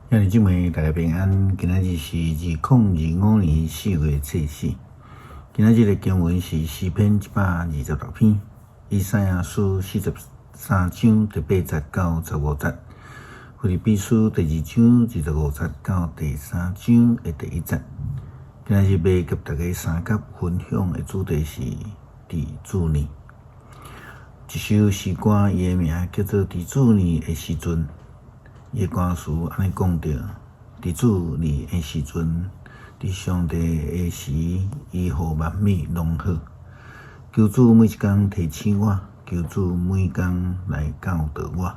兄弟姊妹，大家平安。今仔日是2025年4月初四。今仔日的經文是詩篇126篇，以賽亞書43章第8節到15節，腓立比書第二章25節到第三章的第一節。今仔日欲佮大家相佮分享的主題是佇主內。一首詩歌，伊的名叫做《佇主內的時陣》。伊的歌詞按呢講著：佇主內的時陣，佇上帝的時，伊予萬物攏好。求主每一工提醒我，求主每工來教導我。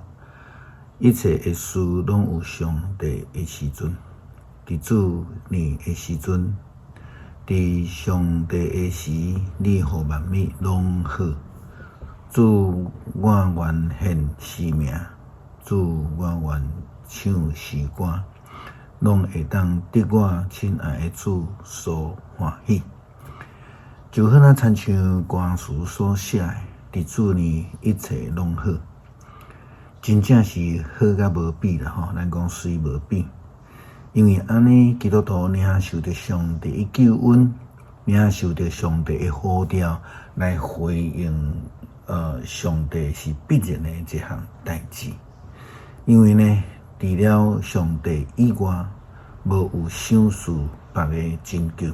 一切的事攏有上帝的時陣。佇主內的時陣，佇上帝的時，你予萬物攏好。主，我願獻詩名，主，我願唱詩歌，攏會當得我親愛的主所歡喜。就好若親像歌詞所寫的，佇主內一切攏好，真正是好甲無比啦吼！咱講媠無比，因為按呢，基督徒領受著上帝的救恩，領受著上帝的呼召來回應，上帝是必然的一項代誌。因為呢，除了上帝以外，無有賞賜別个拯救。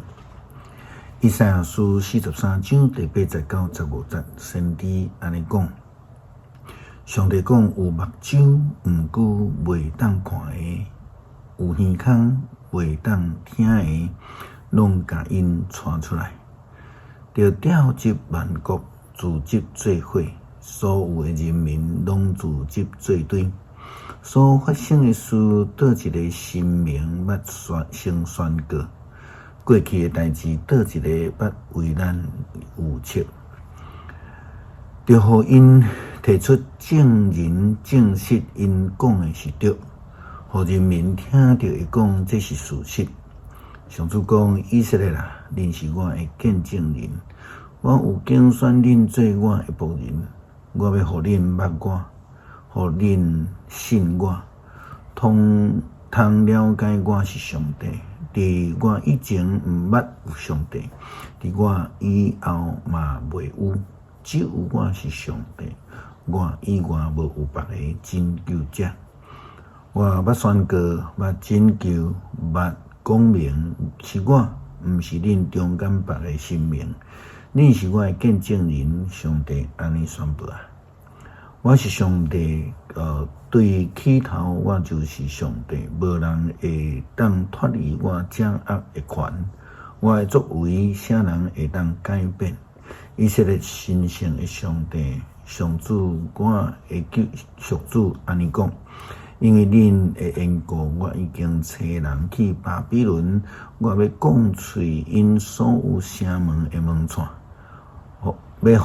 以賽亞書43章第8節到15節，先知按呢講：上帝講有目睭，毋過袂當看的；有耳孔袂當聽的，攏共𪜶帶出來。著調集萬國，聚集做伙，所有的人民攏聚集做堆。所發生的事，佗一个神明捌先宣告？過去的代誌，佗一个捌為咱預測？著予𪜶提出證人證實，𪜶講的是對，予人民聽著會講這是事實。上主講：以色列啊，恁是我的見證人，我有揀選恁做我的僕人，我欲予恁捌我，予恁信我，通通了解我是上帝。佇我以前毋捌有上帝，佇我以後嘛袂有，只有我是上帝，我以外無有別个拯救者。我捌宣告，捌拯救，捌講明，是我，毋是恁中間別个神明。恁是我的見證人，上帝按呢宣布啊！我是上帝，對起頭我就是上帝，無人會當脫離我掌握的權。我的作為，啥人會當改變？以色列神聖的上帝，上主，我的救贖主按呢講：因為恁的緣故，我已經差人去巴比倫，我欲摃碎𪜶所有城門的門掣。欲予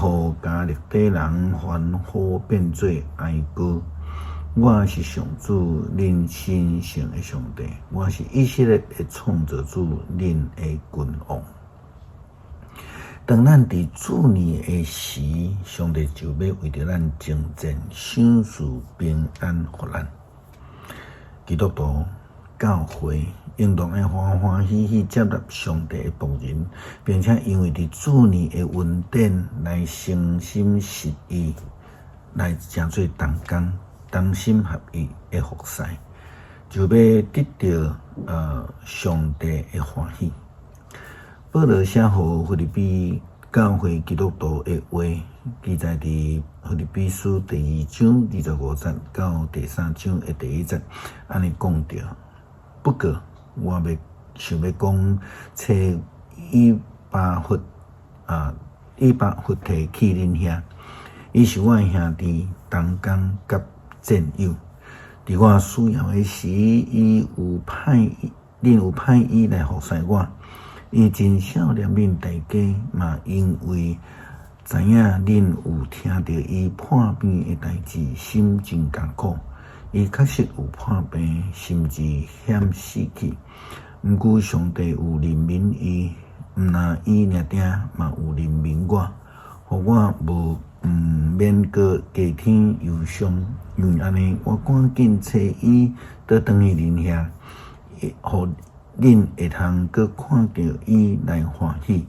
迦勒底人歡呼變做哀歌。我是上主，恁神聖的上帝，我是以色列的創造主，恁的君王。當咱佇主內的時，上帝就欲為著咱征戰，賞賜平安予咱。基督徒教會應當愛歡歡喜喜接納上帝的僕人，並且因為佇主內的恩典來誠心實意來成做同工、同心合意的服侍，就欲得著上帝的歡喜。保羅寫予腓立比教會基督徒的話，記載佇腓立比書第二章25節到第三章的第一節，按呢講著。不過，我欲想欲講，差以巴弗啊，以巴弗提去恁遐，伊是我的兄弟、同工佮戰友。佇我需要的時，伊有派恁有派伊來服侍我。伊真少念恁大家，嘛因為知影恁有聽著伊破病的代誌，心真艱苦。伊確實有破病，甚至險死去。毋過上帝有憐憫伊，毋但伊爾定，嘛有憐憫我，予我無毋免閣加添憂傷。因為按呢，我趕緊差伊倒轉去恁遐，予恁會通閣看著伊來歡喜，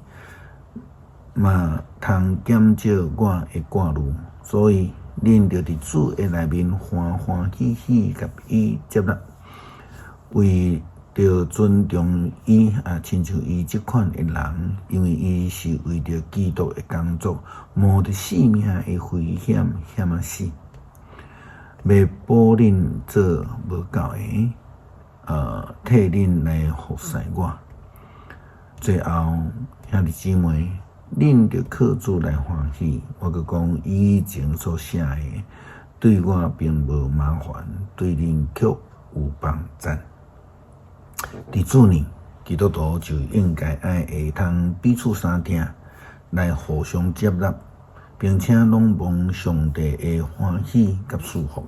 嘛通減少我的掛慮。所以恁著佇主的內面歡歡喜喜共伊接納，為著尊重伊啊，親像伊這款的人，因為伊是為著基督的工作，冒著性命的危險，險仔死，欲補恁做無夠的，替恁來服侍我。最後，兄弟姊妹，恁著靠主來歡喜。我閣講以前所寫的，對我並無麻煩，對恁卻有幫贊。佇主內，基督徒就應該愛會通彼此相疼，來互相接納，並且攏蒙上帝的歡喜佮祝福。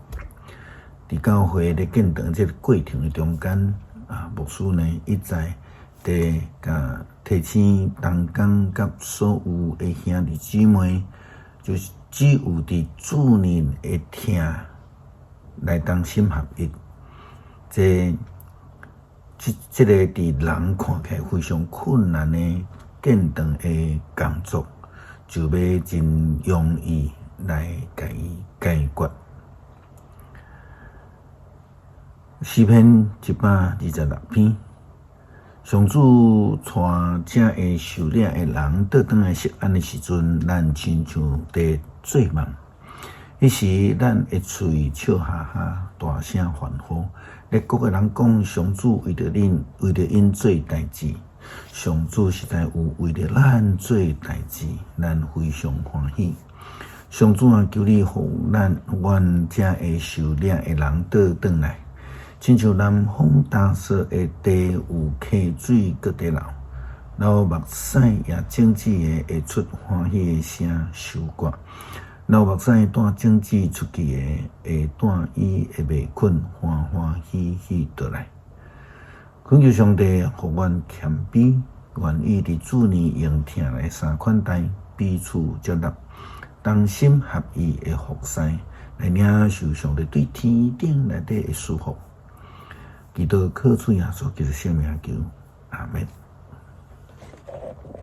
佇教會咧建堂這个過程的中間，啊，牧師呢一再佇共提醒同工佮所有的兄弟姊妹，就是只有佇主內的疼來同心合一。這個佇人看起來非常困難的建堂的工作，就欲真容易來共伊解決。詩篇126篇，上主帶遮个受掠的人倒轉來錫安的時陣，咱親像佇做夢。彼時，咱的喙笑哈哈，大聲歡呼。列國的人講：上主為著恁，為著𪜶做代誌。上主實在有為著咱做代誌，咱非常歡喜。上主啊，求你予咱阮遮个受掠的人倒轉來，親像南風焦燥的地有溪水閣佇流，流目屎也種子的會出歡喜的聲收割。流目屎帶種子出去的，會帶伊的麥捆歡歡喜喜倒來。懇求上帝予阮謙卑，願意佇主內用疼來相款待，彼此接納，同心合意的服侍，來領受上帝對天頂內底的祝福。祈禱靠主耶穌基督聖名求，阿們。